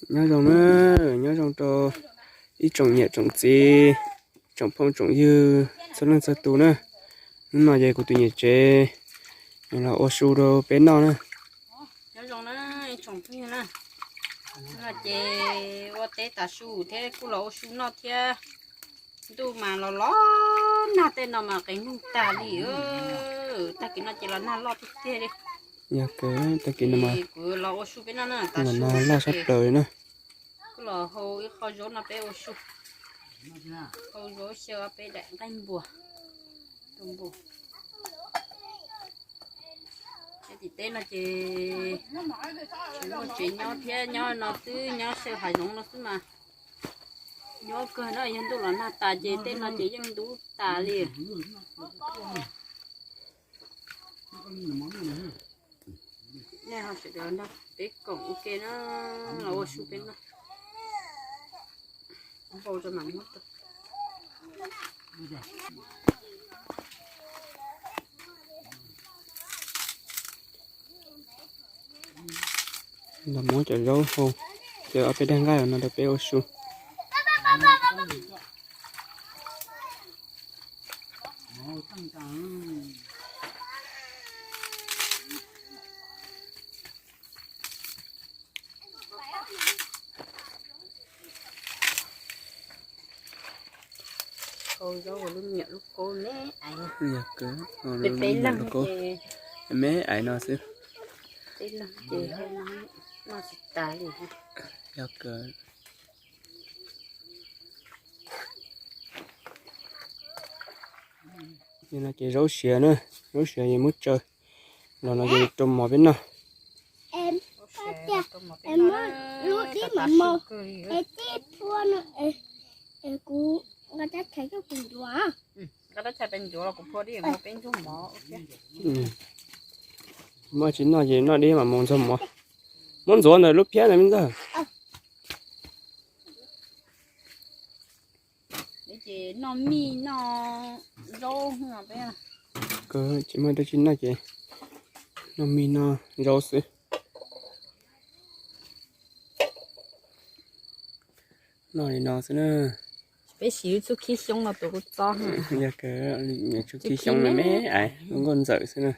Nyob zoo na, nyob zoo rau ib tsoom niam tsoom txiv, tsoom phooj tsoom ywg txhua leej txhua tus na. Hnub no ces kuv tus niam tsev los ua su rau peb noj na. Nyob zoo na, tsoom phooj ywg na, hnub no ces ua teb tav su thiab kuj los ua su noj thiab. Ntuj mas los los nag, tej no mas qees nug tag li. Tag kis no ces los nag loj tiag tiag li. Yog kawg, tag kis no mas kuv los ua su peb noj na, tav su nag loj sab plaws li na. Kuj los hau ib qho zaub no peb ua su, hau zaub xyaw peb daim nqaij npua, tus npua. Tim teb no ces tsis muaj tsev nyob thiab, nyob no xwb, nyob xyaw hav zoov no xwb mas nyob kawg na. Yog ntuj los nag tas ces tej no ces yeej ntub tas li. Nej ho sawv daws nrog peb koom ua ke na, los ua su peb noj. Npau rau mam muab tau. Los muab cov zaub hau, cov ob peb daig nqaij no rau peb ua su. Hau zaub ua lub me nyuam lub kaub me aiv. Peb leeg ces, me aiv no xwb. Peb leeg ces hau no noj tsis tas li. Yog kawg. No ces zaub siav na, zaub siav es muab tsaws los no ces rau mov peb noj. Lub dib mam mos, es tib phua no, kuv nqa rab chais coj kuv ncuav. Nqa rab chais pes ncuav los kuv phua dib mam peb ntxuag mov. Muab tsis noj ces noj dib mam mus ntxuag mov. Muab ntxuav ntawm lub phiab ntawd me ntxawg. Ces noj mij noj zaub peb. Tsis muaj dab tsi noj ces noj mij noj zaub xwb. Noj li no xwb na. Peb siv lub txuj khib xyoob no tus kuj txob. Yog kawg, txuj khib xyoob me me aiv, lub nkauj ntxawm xwb na.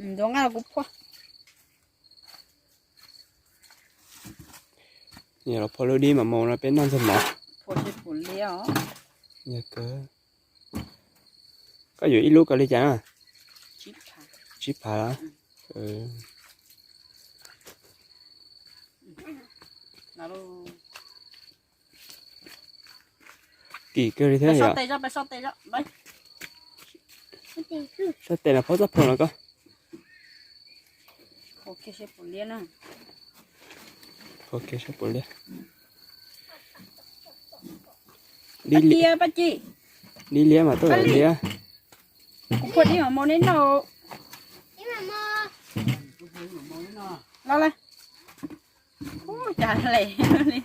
Ntxuav nqaij kuv phua. Yog los phua lub dib mam mus no peb noj ntxuag mov. Yog kawg. Koj yuav ib lub koj li cas na? Tsib phav. Kim kawg li thiab yom. Sab tes los phob txoj phua no koj. Phua kiag saib puas liab. Dib liab mas tuaj liab. Kuv phua dib mam mus neb noj. Los lawm. Ub, cas lem li.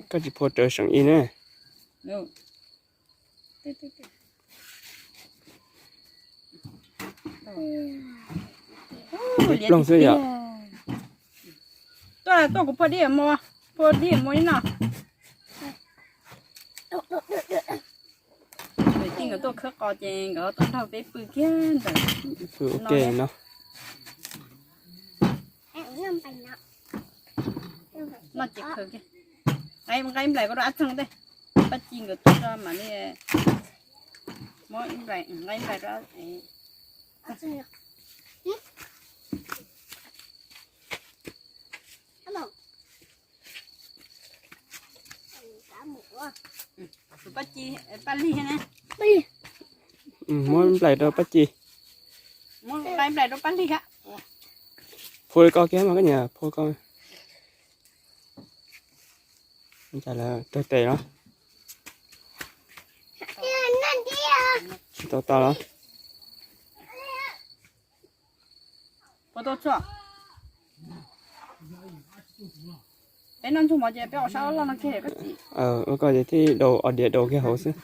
Koj tsis phua raws seem ib na. Ploog xwb yom. Tuaj, tuaj kuv phua dib mus, phua dib mus ib no. Tij nkawd tuaj khawb qos ces nkawd tuaj nrog peb pw kiag ntawm. Pw ua ke no. Noj ces khaws kiag. Nqa ib nplais koj rau Ab Txheej tej. Paj Ci nkawd tuaj tso mam li muab ib nplais, nqa ib nplais rau. Paj Ci, Paj Lig ne. Muab nplaim rau Paj Ci. Muab nplaim rau Paj Lig. Phua li koj kiag mas koj niam, phua koj. Cas lawv raug tes los? Tsis tau tau los? Peb noj ntxuag mov ces peb ua sab loj no kiag koj txiv. Ua koj ces thiaj daus os diav daus kiag hauv xwb.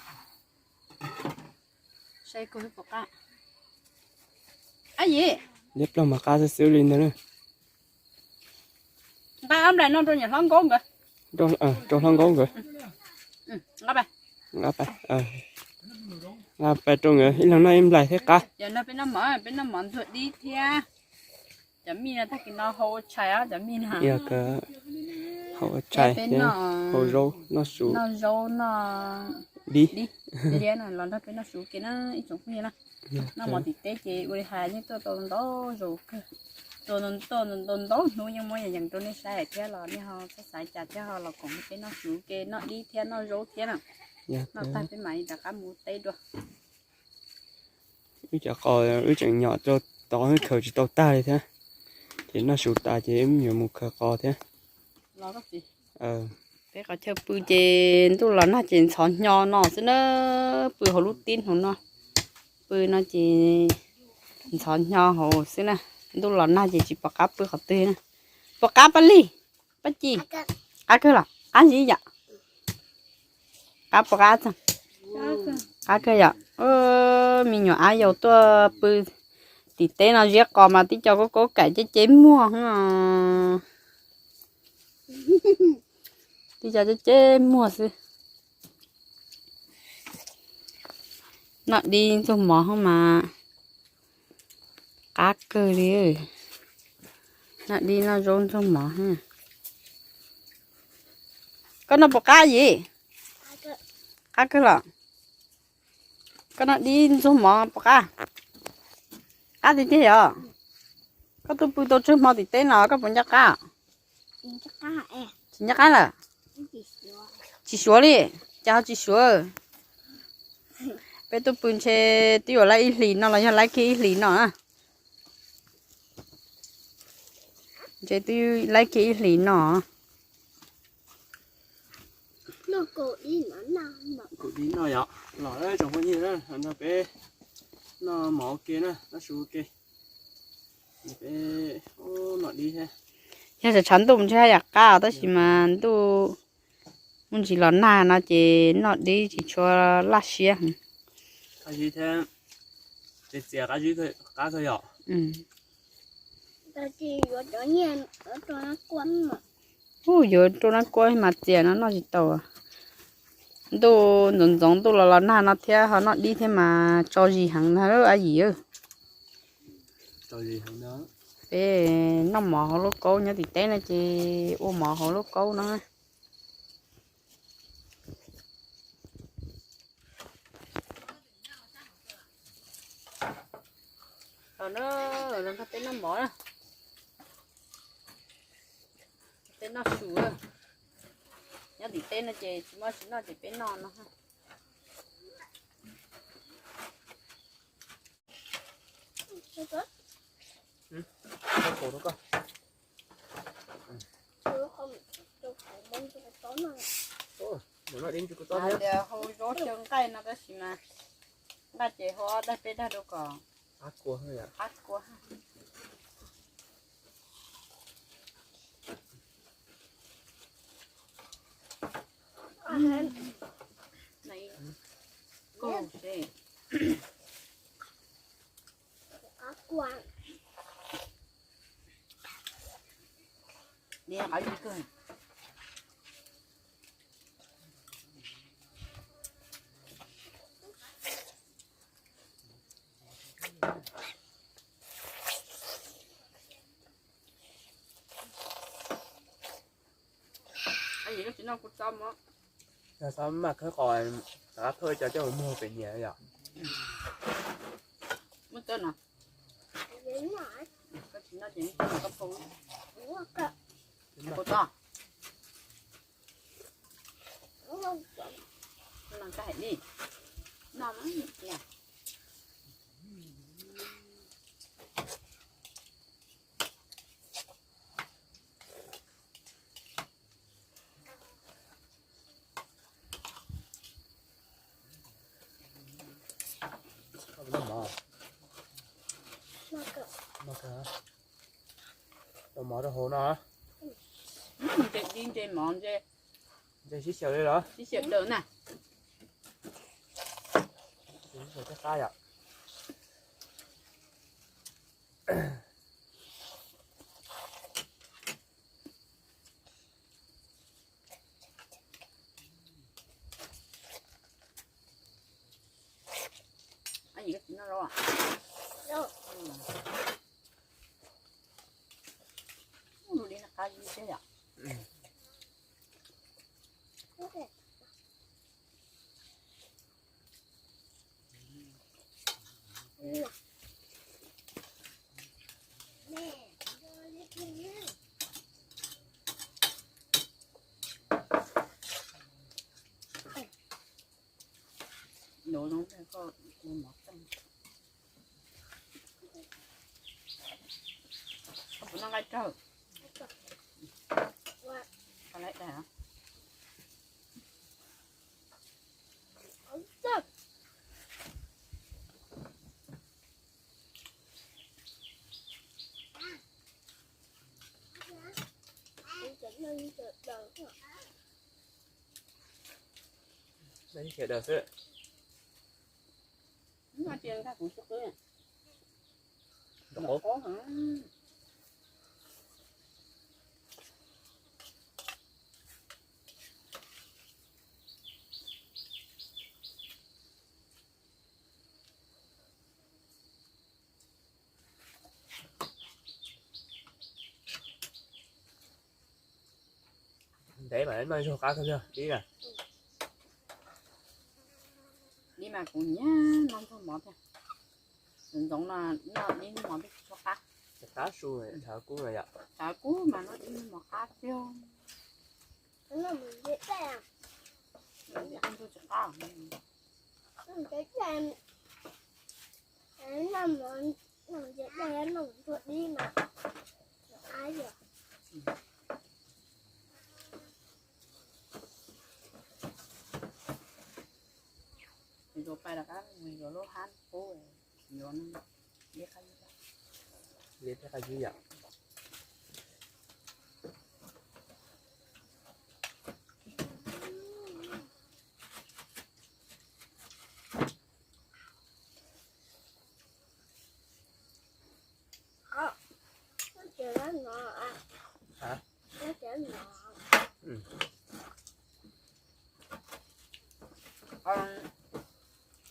Liab ploog mas qab xwb xwb li ntag na. Nqa ob nplais no rau niam hlob Nkaub nkawd. Rau hlob Nkaub nkawd. Nqa pais rau nkawd ib leeg noj ib nplais thiab qab. Peb noj mov, peb noj mov ntxuag dib thiab. Cov mij no tag kis no hau ua tshais, cov mij no hau ua tshais thiab, hau zaub noj su, noj zaub noj dib liab no los nrog peb noj su ke na ib tsoom phooj ywg na. Noj mov tim teb ces ua li hais yeej tuaj tau ntau zaus kawg, tuaj ntau ntau hnub yeej muab yees rau nej saib thiab los nej ho txhob xav cas thiab ho los koom peb noj su ke noj dib thiab noj zaub thiab na. Noj tag peb mam li rov qab mus teb dua. Wb cov qos wb tseem nyom rau tod wb khaws tsis tau tag li thiab, ces noj su tas ces wb yuav mus khaws qos thiab. Peb qos chaw pw ces ntuj los nag ces ntxhov hnyo no xwb na, pw hauv lub tib hauv no, pw no ces ntxhov hnyo hauv xwb na, ntuj los nag ces tsis pom qab pw qhov twg na. Pom qab Paj Lis, Paj Ci, qab kawg los qab ntsis yom, qab pom qab, qab kawg yom. Me nyuam ab yau tuaj pw tim teb no ziab qos mas tib co kaub kaub kaim ceb ceb muag, tib co ceb ceb muag xwb. Noj dib ntxuag mov mas qab kawg li. Noj dib noj zaub ntxuag mov. Koj noj puas qab yim? Qab kawg los? Koj noj dib ntxuag mov puas qab? Qab tiag tiag yom. Koj tuaj pw tau tsawg hmo tim teb no koj puas nco qab? Tsis nco qab lawm. Tsis suav li, cas ho tsis suav? Peb tuaj pw ntshe twb yuav laib ib hlis no los yog laib kiag ib hlis no. Ntshe twb laib kiag ib hlis no. Kaum dib no yom, los tsoom phooj ywg na, nrog peb noj mov ua ke na, noj su ua ke. Peb noj dib thiab. Yog tshav tshav ntuj ntshe haj yam qab tab sis mas ntuj muaj ntsis los nag no ces noj dib tsis tshua laj siab. Qab zib thiab, txias qab zib qab kawg yom. Ub, yuav rau nab kuab mas txias no noj tsis tau. Ntuj ntxoov ntxoov ntuj los los nag no thiab ho noj dib thiab mas tso zis heev na ab yim. Peb noj mov hauv lauj kaub nyob tim teb no ces ua mov hauv lauj kaub no. Los na, los nrog peb noj mov na. Peb noj su. Nyob tim teb no ces tsis muaj tsis noj ces peb noj no. Tias hu zaub xyaw nqaij no tab sis mas nqaij ces hu ob daig peb daig rau kom qab kua. Yog tsis noj kuv txob mov. Yog txob maj khawb qos, rov qab thauj ib co coj mus muag pem nyias yom. Muab txob no. Koj tsis noj ces muab txob no koj phau. Kuv txob. Noj koj hais li. Noj mas. Tau mov rau hauv no. Ntse dib ntse mov ntse. Ntse sib xyaw li los? Sib xyaw daws na. Sib xyaw thiab qab yom. Ib txiv no los, ub, li no qab zib thiab yom. Nov zoo koj ua mov tag, koj puas noj nqaij tsawg? Koj laib dag. Ib khiav daws xwb. Ntxim qab. Ntev mas noj ntxuag qab kawg thiab dib na. Dib mas kuv nyiam noj ntxuag mov thiab. Ntxoov no noj dib ntxuag mov peb tsis tshua qab. Qab su, thav kub no yom. Thav kub mas noj dib ntxuag mov qab tiag. Ntxuag tsis qab. Mus yuav pais rov qab mus yuav lub hab qub, yuav liab qab zib yom.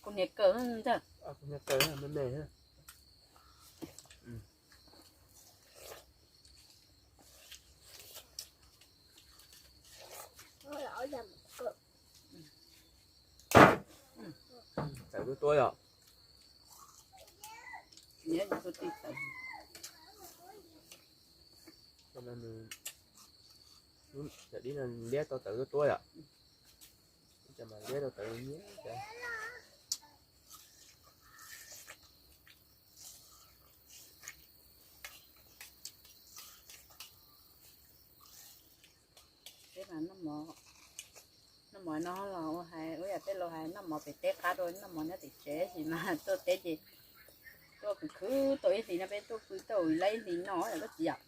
Kuv niam kawm ntag. Kuv niam kawm me me. Tawv tuab tuab yom. Cov dib no liab tau tawv tuab tuab yom. Cov mas liab tau tawv nyiab. Peb mas noj mov, noj mov no los ua hais ua yam peb laus hais noj mov pem teb qab dua noj mov nyob tim tsev, tab sis mas tuaj teb ces tuaj khwv khwv tau ib hlis no peb tuaj pw tau ib hlis no yom koj txiv yom.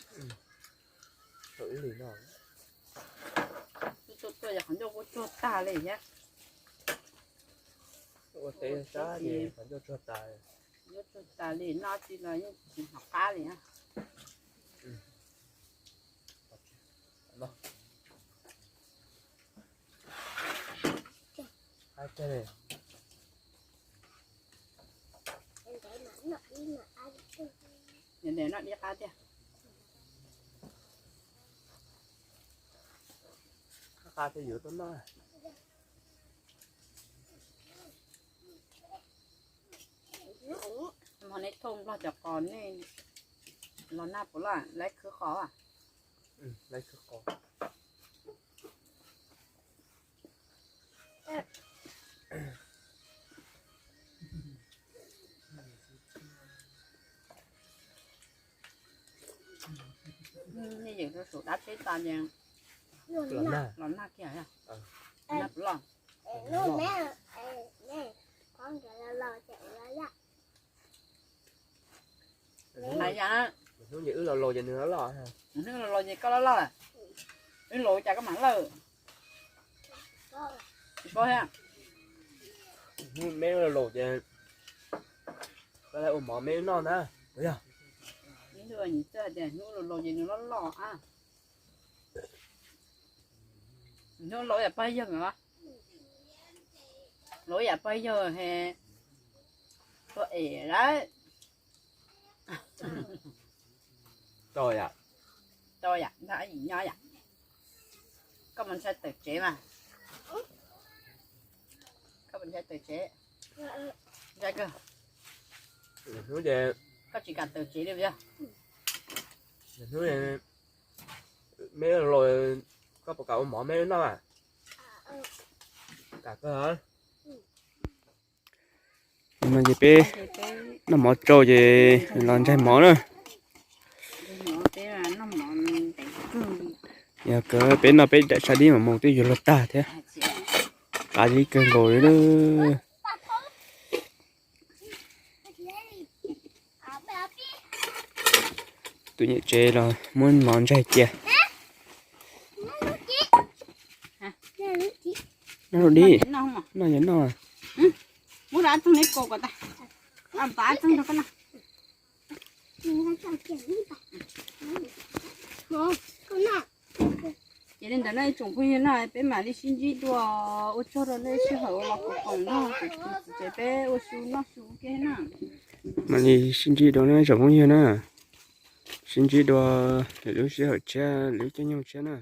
Tuaj tuaj yog qhov ncauj kuj tsuag tag li thiab. Ua teb sab ces qhov ncauj tsuag tas. Ncauj tsuag tas li, noj tsi los yeej tsis hnov qab li. Noj dib qab tiag. Qab tiag yuav tuaj noj. Hmo nej thauj nplog cov qos nej los nag puas loj, laib khwb qos? Laib khwb qos. Nej yeem rau saum dab teb tas ces los nag kiag, nag puas loj? Hais yam hnub ces wb los laus ces nws loj loj, hnub los laus ces koj loj loj, wb laus cas koj mam loj. Tsis paub thiab. Hnub me los laus ces koj ua mov me wb noj na, puas yog? Hnub los laus ces nws loj loj a. Hnub laus yam pog yawg os, laus yam pog yawg he, tua Lawm. Tau yam, tau yam, nrog Ab Yim nyob yam. Koj mus ntshai tawm tsev mas. Koj mus ntshai tawm tsev. Ntshai kawg. Hnub ces koj tsis kam tawm tsev li yog. Hnub meb los, koj puas kam ua mov meb noj? Kam kawg. No ces peb noj mov tsau ces los ntsaig mov na. Yog kawg peb noj peb daim sab dib mam mus twb yuav luag tag thiab. Qav dib kawg nkaus li. Tus niam tsev los muab mov ntsaig cia. Noj dib, noj yog noj. Muab rau txoog li kaus kom tas. Pab txoog rau koj noj. Ces li ntawd no ib tsoom phooj ywg na, peb mam li sib ntsib dua. Ua tsaug rau nej sij hawm uas los koom koom nrog kuv tus txiv tsev peb ua su noj su ua ke na. Mam li sib ntsib dua na tsoom phooj ywg na. Sib ntsib dua lwm lub sij hawm tshiab, lwm lub caij nyoog tshiab na.